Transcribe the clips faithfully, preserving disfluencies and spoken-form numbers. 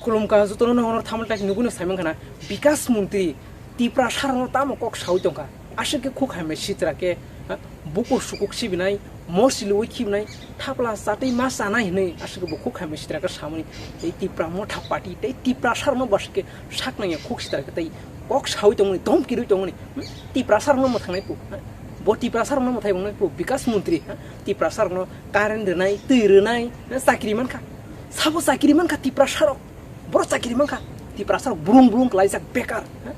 Khulumkha jotono, nono thamle tak nugwino saimankha na, Bikas Montri Tiprasarokno tamo kok sawi tongkha. Aswk khe khuk hamya sitra khe, ha, bukur sukuk sibinai, mosiliwi khibinai, thapla chatwi ma chanai hinwi aswk bo khuk hamya sitra khe samani. Tei Tipra Motha Party tei Tiprasarokno bo aswk khe sak nangya khuk sitra khe tei kok sawi tongmani, dhomki rwi tongmani, hmm? Tiprasarokno mwthangnai pu, ha? Bo Tiprasarokno mwthai wngnai pu, Bikas Montri, ha? Tiprasarokno current rwnai, twi rwnai, ha? Chakri mankha. Sabo chakri mankha Tiprasarok. Borok chakri mankha. Tiprasarok brung brung klaijak bekar, ha?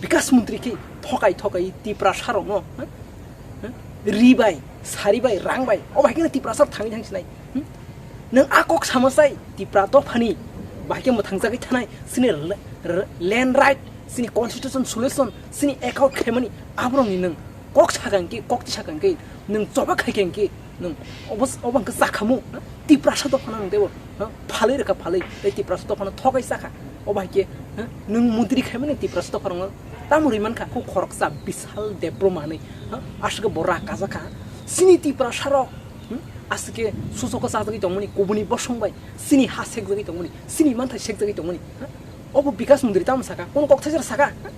Bikas Montri khe thokai thokai Tiprasarokno, ha? Ha? Ri bai, sari bai, rang bai, obo hai kheno Tiprasarok thangwi thang sinai. Hmm? Nwng a kok sama sai, Tipra dophani bahai khe mwthangjagwi thanai, chini l-, r-, land right, chini constitution solution, chini account khaimani, aborokni nwng kok sakha hwnkhe, kok twi sakha hwnkhe, nwng choba khaikha hwnkhe, nwng obo, obo hwnkhe chakhamu, ha? Tiprasa dophano nwng teibo, ha? Phalwi rwkha phalwi, tei Tiprasa dophano thokai chakha, obo hai khe, ha? Nwng montri khaimani Tiprasa dopharokno tamo rwi mankha, kok khoroksa Bishal Debbarma hinwi, ha? Aswk bo rak kajakha, chini Tiprasarok, hmm? Aswk khe suchoko chajagwi tongmani, kubuni bosong bai chini ha sekjagwi tongmani, chini manthai sekjagwi tongmani, ha? Obo Bikas Montri tamo saka, kono kok thaisa saka, ha?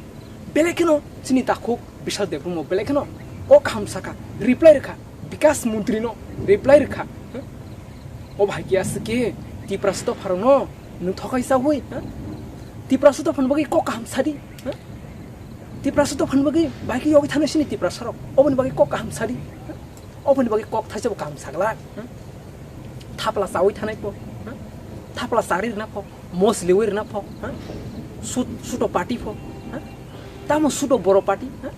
Belai kheno chini takhuk Bishal Debbarma belai kheno kok kaham saka, reply rwkha, Bikas Montrino reply rwkha, ha? Obo hai khe aswk khe Tiprasa dopharokno nwng thokai chawi, ha? Tiprasa dophani bagwi kok kaham sadi, ha? Tiprasa dophani bagwi bai khe yogwi thani sini Tiprasarok, oboni bagwi kok kaham sadi, ha? Oboni bagwi kok thaisa bo kaham sagla, ha? Thapla chawi thanai pho, ha? Thapla chari rwna pho, mosliwi rwna pho, ha? Sut-, suto party pho, ha? Tamo suto boro party, ha?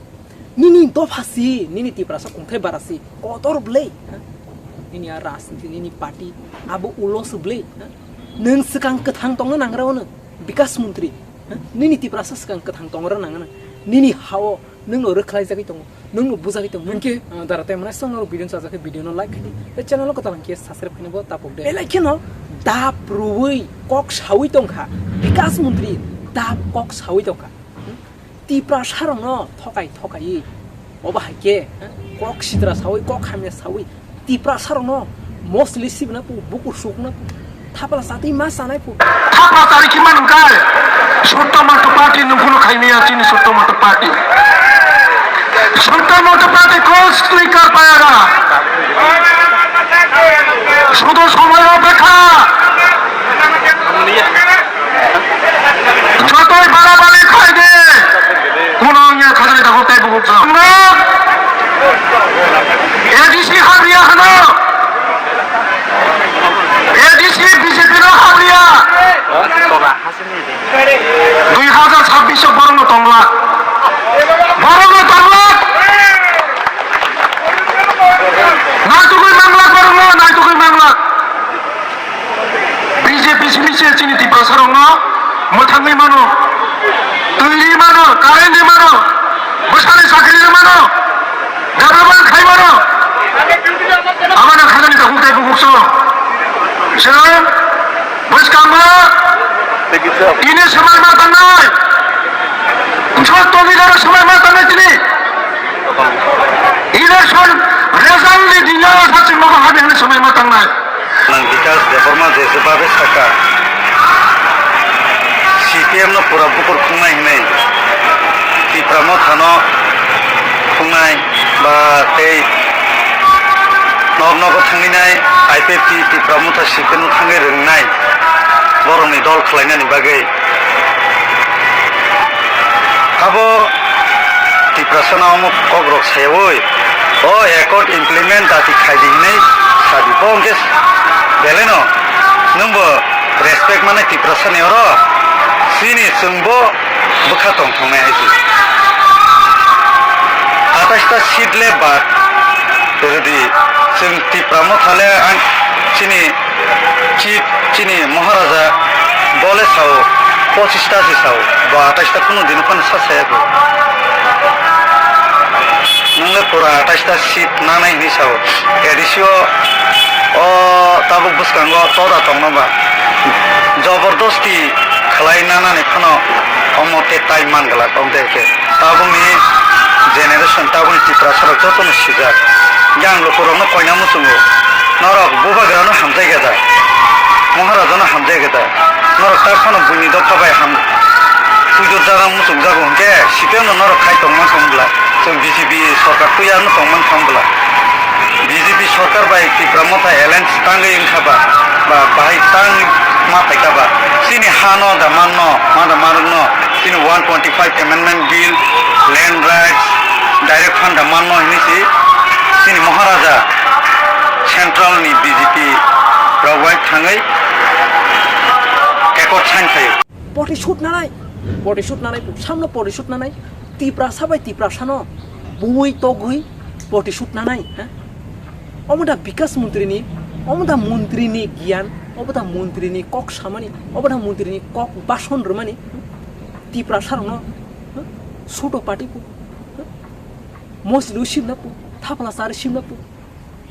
Nini dopha si, nini Tiprasa kungthai bara si, kotor bwlai, ha? Nini a rajniti, nini party, abo ulo se bwlai, ha? Nwng swkang kwthang tongna nangra ono, Bikas Montri, ha? Nini Tiprasa swkang kwthang tongra nangano, nini hao nwngno rwkhlaijagwi tongo. Nwngno bujagwi tong, nwng khe, ah, dara tei mwnai song norok video no chajak khe video no like khaidi, tei channel o kwtal hwnkhe subscribe khaina bo tapok de. Belai kheno dap rwui kok saui tongkha, Bikas Montri dap kok saui tongkha. Hmm? Tiprasarokno thokai thokai, obo hai khe, eh, kok sidra saui, kok hamya saui, Tiprasarokno mosli sibna pu, bukur sukna pu, thapla chatwi ma chanai pu. Thapla chari khe man wngkha. Sotto Motto Party nung phunu khaimaya chini Sotto Motto Party. Sotto Motto Party kol twi kar payaga. Sudo somoi o bekha. Jotoi barabari khlai di. Kuno wngya khajani dakhuk tei bukhuk jang. A D C hamya hano. A D C B J P no hamya. Dui hajar sabbish o borokno tongla. Borokno tongla. Naitugwi mangla borokno, naitugwi mangla. B J P simi se chini Tiprasarokno mwthangwi mano, twi ri mano, current ri mano, bwsani chakri ri mano, development khai mano. Aboni khajani dakhuk tei bukhuk song. Chwng bwskango ini swmai ma tangnai. Jotto leader swmai ma tangnai tini. Election result ni dino sa chwng nogo habi hwnwi swmai ma tangnai. Nang Bikas Debbarma je jebabe saka, C P M no pura bukur khungnai hinwi, Tipra Mothano khungnai ba tei nok nogo thangwi nai I P F T Tipra Motha C P M no thangwi rwngnai borokni dol khlainani bagwi. Abo Tiprasano omo kokrok sayawi, o accord implement dati khaidi hinwi sadi. Bo hwnkhe belai no nwngbo respect mane Tiprasani oro, chini chwngbo bwkha tong thongnai hai se. Atais ta seat le bad rwdi, chwng Tipra Motha le ang chini Chief chini Maharaja bole sao, pochista se sao, bo atais ta kunu dino phano sa saya ko. Nung le pura atais ta seat nanai hinwi sao. A D C o, o tabuk bwskango toda tongma ba. Jobordosti khlai nanani phano omo khe tai man glak, omo de khe. Tabukni generation, tabukni Tiprasarok jotono sijak. Yang lukurokno koina muchungo. Norok bubagrano hamjai gada. Maharajano hamjai khe ta. Norok ta phano buini dopha bai ham. Puido jaga muchuk jago hwnkhe, siteno norok khai tongma thang bwla. Chwng B J P sorkar tuya no tongma thang bwla. B J P sorkar bai Tipra Motha alliance tangwi wngkha ba, ba bahai tang ma phaikha ba. Chini hano da manno, ma da manrokno, chini one twenty-five amendment bill, land rights, direct fund da manno hinwi si chini Maharaja central ni B J P rok bai thangwi accord sign khaio. Protishoot nanai, protishoot nanai, samno protishoot nanai, Tiprasa bai Tiprasano bui togwi protishoot nanai, ha? Omo da Bikas Montri ni, omo da Montri ni giyan, omo da Montri ni kok samani, omo da Montri ni kok bason rwmani, Tiprasa rokno, ha? Suto party pu, ha? Mosli simna pu, thapla sari simna pu.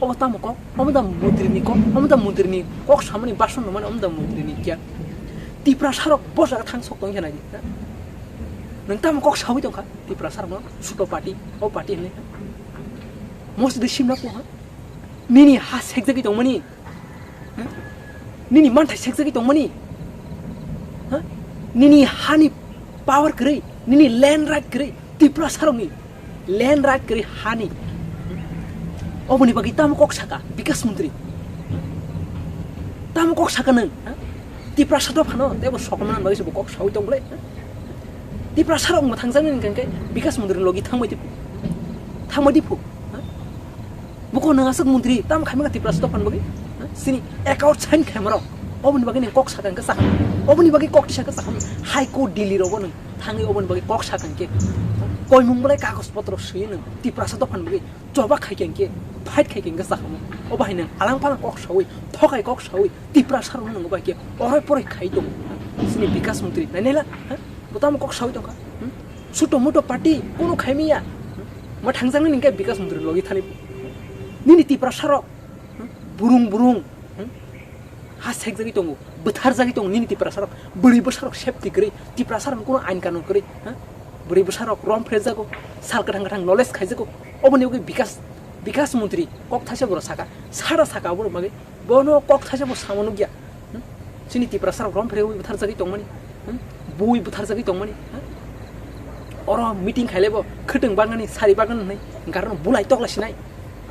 Obo tamo kok, omo da Montri ni kok, omo da Montri ni kok samani bason rwmani, omo da Montri ni giyan. Tiprasa rok bo jaga thang sok tong khe nai di, ha? Nwng tamo kok sawi tong kha, Tiprasa rokno, suto party, o party hinwi, ha? Mosli simna pu, ha? Nini ha sekjagwi tongmani, ha? Nini manthai sekjagwi tongmani, ha? Nini hani power kwrwi, nini land right kwrwi, Tiprasa rokni land right kwrwi hani. Oboni bagwi tamo kok saka Bikas Montri? Tamo kok saka nwng, ha? Tiprasa dophano teibo sokomna bagwi se bo kok sawi tong bwle, ha? Tiprasa rok mwthangjaknai hwnkhe Bikas Montri logi thangbai di phu. Thangbai di phu, ha? Buko nwng aswk montri, tamo khaimaka Tiprasa dophani bagwi? Ha? Chini accord sign khaimarok. Oboni bagwi nwng kok saka hwnkhe chakha. Oboni bagwi kok tisa khe chakha. High Court Delhi rogo nwng thangwi oboni bagwi kok saka hwnkhe. Koimung bolai kagoj potro swiwi nwng Tiprasa dophani bagwi choba khaikha hwnkhe, fight khaikha hwnkhe chakha. Obo hai nwng alang palang kok sawi, thokai kok sawi, Tiprasa rokno nwng obo hai khe oroi poroi khai tongo. Chini Bikas Montri nainai la, ha? Bo tamo kok sawi tongkha? Hmm? Suto muto party kono khaimaya. Hmm? Mwthangjaknai hwnkhe Bikas Montri logi thani. Nini Tiprasa rok, hmm? Burung burung, hmm? Ha sekjagwi tongo, bwtharjagwi tongo nini Tiprasa rok. Bwrwi bwsa rok safety kwrwi, Tiprasa rok kono ain kanun kwrwi, ha? Bwrwi bwsa rok rom phrejago, sal kwthang kwthang knowledge khaijago. Oboni bagwi Bikas, Bikas Montri kok thaisa borok saka, sara saka oborok bagwi. Bono kok thaisa bo samo nukya. Hmm? Chini Tiprasa rok rom phrewi bwtharjagwi tongmani. Hmm? Bui bwtharjagwi tongmani. Hmm? Oro meeting khailaibo khwtwng bagani, sari bagani hwnwi. Hwnkhe arokno bulai toklai sinai.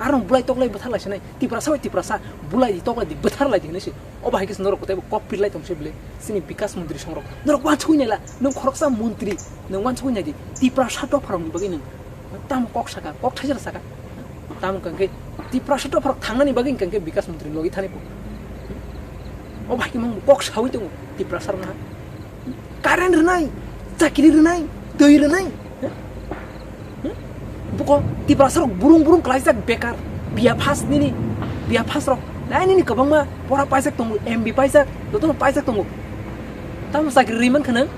Arokno bulai toklai bwtharlai sinai. Tiprasa bai Tiprasa bulai di, toklai di, bwtharlai di hwnwi se. Obo hai khe se norok teibo kok pirlai tong se bwle. Chini Bikas Montri songrok. Norok uansugwi naila. Nwng khoroksa montri. Nwng uansugwi nai di. Tiprasa dopharokni bagwi nwng tamo kok saka, kok thaisa saka. Tamo hwnkhe Tiprasa dopharok thangnani bagwi hwnkhe Bikas Montri logi thani phu. O bai khe mung kok sawi tongo Tiprasa rok na. Current rwnai, chakri rwnai, twi rwnai. Buko Tiprasa rok burung burung klaijak bekar. Biya phas nini, biya phas rok. Nai nini kwbangma pora paijak tongo, M B paijak, jotono paijak tongo. Tamo chakri rwi mankha nang?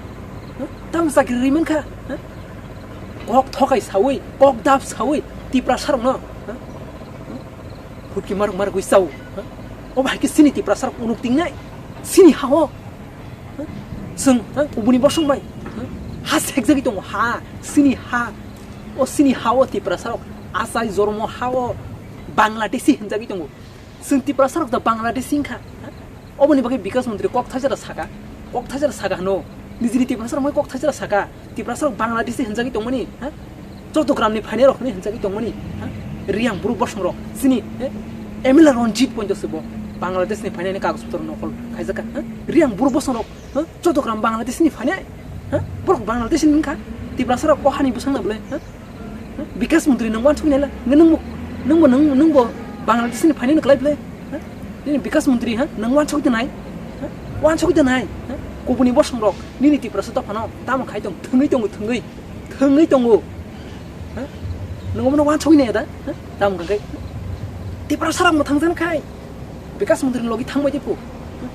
Tamo chakri rwi mankha? Kok thokai sawi, kok dap sawi, Tiprasa rokno, ha? Phutki marok marok wi chao, ha? Obo hai khe chini Tiprasa rok unuk tingnai, chini ha-o, ha? Chwng, ha? Kubuni bosong bai, ha? Ha sekjagwi tongo, ha, chini ha, o chini ha-o Tiprasa rok achai jormo ha-o Bangladeshi hinjagwi tongo. Chwng Tiprasa rok da Bangladeshi wngkha, ha? Oboni bagwi Bikas Montri kok thaisa da saka, kok thaisa da saka hwno, nijini Tiprasa rok kok thaisa da saka, Tiprasa rok Bangladeshi hinjagwi tongmani, ha? Chottogram ni phainai rok hinwi hinjagwi tongmani, ha? Riyang buru bosong rok, chini, he? M L A Ranjit pointo se bo Bangladesh ni phainani kagoj potro nokol khaijakha, ha? Riyang buru bosong rok, ha? Chottogram Bangladesh ni phainai, ha? Borok Bangladesh ni wngkha, Tiprasa rok o hani bwsang na bwle, ha? Bikas Montri nwng uansugwi naila, nwng bo, nwng bo, nwng, nwng bo Bangladesh ni phainani kwlai bwle, ha? Nini Bikas Montri, ha? Nwng uansugwi nai, ha? Uansugwi nai, ha? Kubuni bosong rok, nini Tiprasa dophano tamo khai tong, thwngwi tongo, thwngwi, thwngwi tongo, ha? Nwng bono uansugwi nai da, ha? Tamo hwnkhe Tiprasa rok mwthang jan khai, Bikas Montri logi thangbai di phu, ha?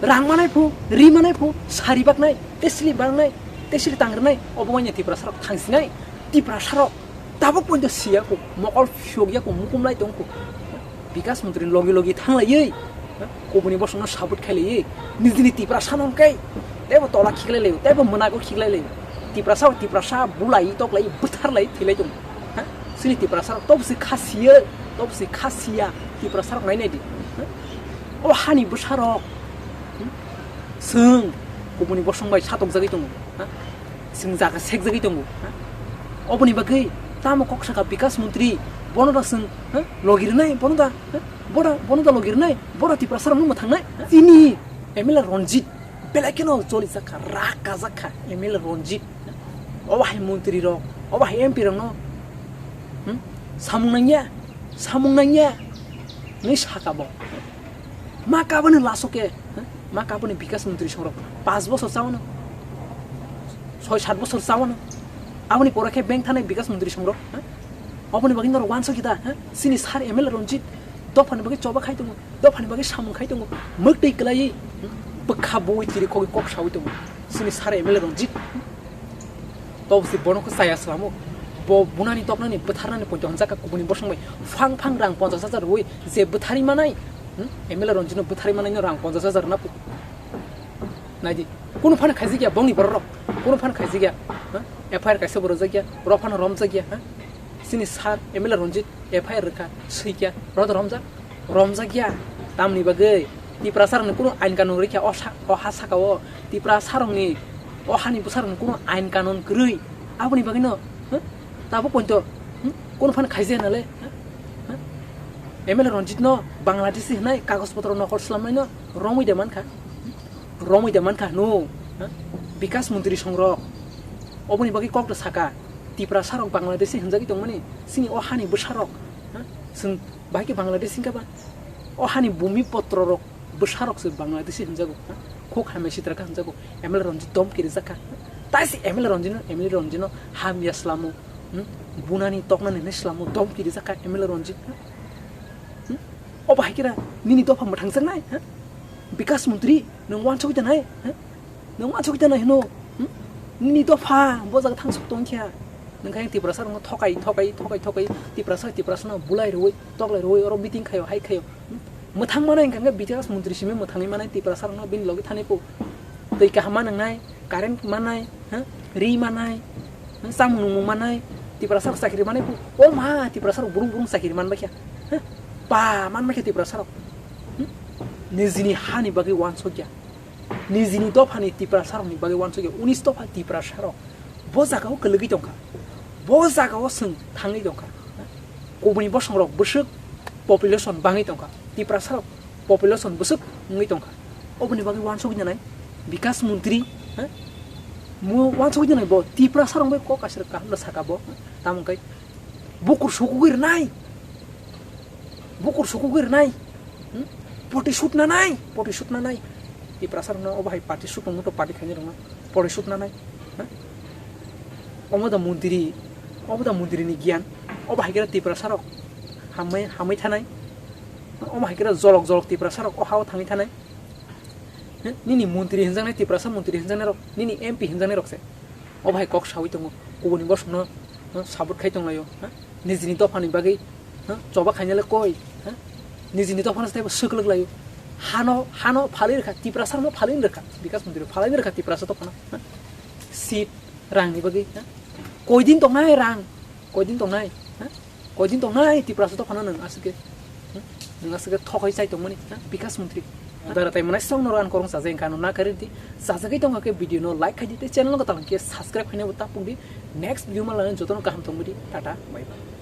Rang manai phu, ri manai phu, sari baknai, tesli baknai, tesli tangrwnai, obo wngya Tiprasa rok thangsinai, Tiprasa rok tabuk poito siya ko, mokol phiyok ya ko, mukum lai tong ko. Bikas Montri logi logi thanglaiwi, kubuni bosongno support khailaiwi, nijini Tiprasa no hwnkhe teibo tola khiklai laio, teibo mwnago khiklai laio. Tiprasa, Tiprasa bulai, toklai, bwtharlai, thwilai tongo. Ha? Chini Tiprasa rok tobsi kha siya, tobsi kha siya, Tiprasa rok nainai di. Ha? O hani bwsarok, hmm? Chwng kubuni bosong bai satokjagwi tongo, ha? Chwng jaga sekjagwi tongo, ha? Oboni bagwi tamo kok saka Bikas Montri, bono da chwng, ha? Logi rwnai, bono da, ha? Boda, bono da logi rwnai, boda Tiprasa rokno mwthangnai, ha? Chini M L A Ranjit belai kheno choli jakha, rak kajak kha M L A Ranjit, ha? Obo hai montri rok, obo hai M P rokno, hmm? Samung nangya, samung nangya, hinwi saka bo. Ma kabani laso khe, ha? Ma kabani Bikas Montri songrok. Panch bosor chawano. Soi sat bosor chawano. Aboni pore khe bank thanai Bikas Montri songrok, ha? Oboni bagwi norok wansok kita, ha? Chini sir M L A Ranjit dophani bagwi choba khai tongo, dophani bagwi samung khai tongo. Mwktwi kwlaiwi, hmm? Bwkha bui tiri khogwi kok sawi tongo. Chini sir M L A Ranjit. Tobsi bono khe chaya slamo. Bo bunani toknani bwtharnani poito hwnjak kha kubuni bosong bai. Phang phang rang ponchas hajar rwi je bwthari manai. Hmm? M L A Ranjit no bwthari manai no rang ponchas hajar na pu. Naidi. Kunu phano khaijak ya bongni borok rok. Kunu phano khaijak ya. Ha? F I R kaisa bo rwjak ya. Rok phano romjak ya. Ha? Chini sir M L A Ranjit F I R rwkha, swikha, rod romjak, romjakya, tamni bagwi Tiprasa rokni kunu ain kanun rwkha, o sa-, o ha saka o Tiprasa rokni o hani bwsa rokni kunu ain kanun kwrwi, aboni bagwi no, huh? Tabuk poito, hmm? Kunu phano khaijaya nale, huh? Huh? M L A Ranjit no Bangladeshi hwnai kagoj potro nokol swlamnai no romwi de mankha, romwi de mankha no, huh? Bikas Montri songrok, oboni bagwi kok da saka, Tiprasa rok Bangladeshi hwnjagwi tongmani, chini o hani bwsa rok, ha? Chwng bahai khe Bangladeshi wngkha ba? O hani bumi potro rok bwsa rok se Bangladeshi hwnjago, ha? Khuk hamya sitra kha hwnjago, M L A Ranjit domki rijak kha. Tai se M L A Ranjit no, M L A Ranjit no hamya slamo, hmm? Bunani toknani hinwi slamo, domki rijak kha M L A Ranjit, ha? Hmm? O bahai khe ra nini dopha mwthangjaknai, ha? Bikas Montri, nwng wansugwi tanai, ha? Nwng wansugwi tanai hino, hmm? Nini dopha bo jaga thangsok tongkha. Nwng khe Tiprasa rokno thokai, thokai, thokai, thokai, Tiprasa, Tiprasa no bulai rwui, toklai rwui, oro meeting khaio, hai khaio. Hmm? Mwthang manai hwnkha khe Bikas Montri simi mwthangwi manai Tiprasa rokno bini logi thani phu. Twi kaham ma nwngnai, current manai, ha? Ri manai, ha? Chamung nungmung manai, Tiprasa rok chakiri manai phu. O ma, Tiprasa rok burung burung chakiri manbai kha. Ha? Pa manbai kha Tiprasa rok. Hmm? Nijini hani bagwi wansokya. Nijini dophani Tiprasa rokni bagwi wansukya, unis dopha Tiprasa rok bo jagao kwlwgwi tongkha, bo jagao chwng thangwi tongkha. Kubuni bosong rok bwswk population bangwi tongkha, Tiprasa rok population bwswk wngwi tongkha, oboni bagwi wansukwi nanai Bikas Montri, ha? Mo wansukwi nanai bo Tiprasa rok bai kok aswk kaham no saka bo, tamo khe bukur sukugwi rwnai. Bukur sukugwi rwnai. Hmm? Poti sut nanai, poti sut nanai. Tiprasa rokno obo hai party sut nangma to party khainai rokno poti sut nanai. Ha? Omo da montri, obo da montri ni giyan. Obo hai khe Tiprasa rok hamai, hamai thanai. Omo hai khe jolok jolok Tiprasa rok o hao thangwi thanai. Hmm? Nini montri hinjaknai Tiprasa montri hinjaknai rok, nini M P hinjaknai rok se. O bahai kok sawi tongo, kubuni bosongno, ha, support khai tonglaio, ha? Nijini dophani bagwi, ha, choba khainale koi, ha? Nijini dophano teibo swklwk laio. Hano, hano phalwi rwkha, Tiprasa no phalwi rwkha, Bikas Montri phalwi rwkha Tiprasa dophano, ha? Seat rangni bagwi, ha? Koidin tongnai rang, koidin tongnai, ha? Koidin tongnai Tiprasa dophano nwng aswk khe, hmm? Nwng aswk khe thokhai chai tongmani, ha? Bikas Montri. Dara tai manai song noro an korong sajai wngkha ano na kari di. Sajagwi tongkha khe video no like khaidi tei channel no kwtal khe subscribe khaina bo tapung di. Next video ma lana jotono kaham tongmudi. Tata, bye bye.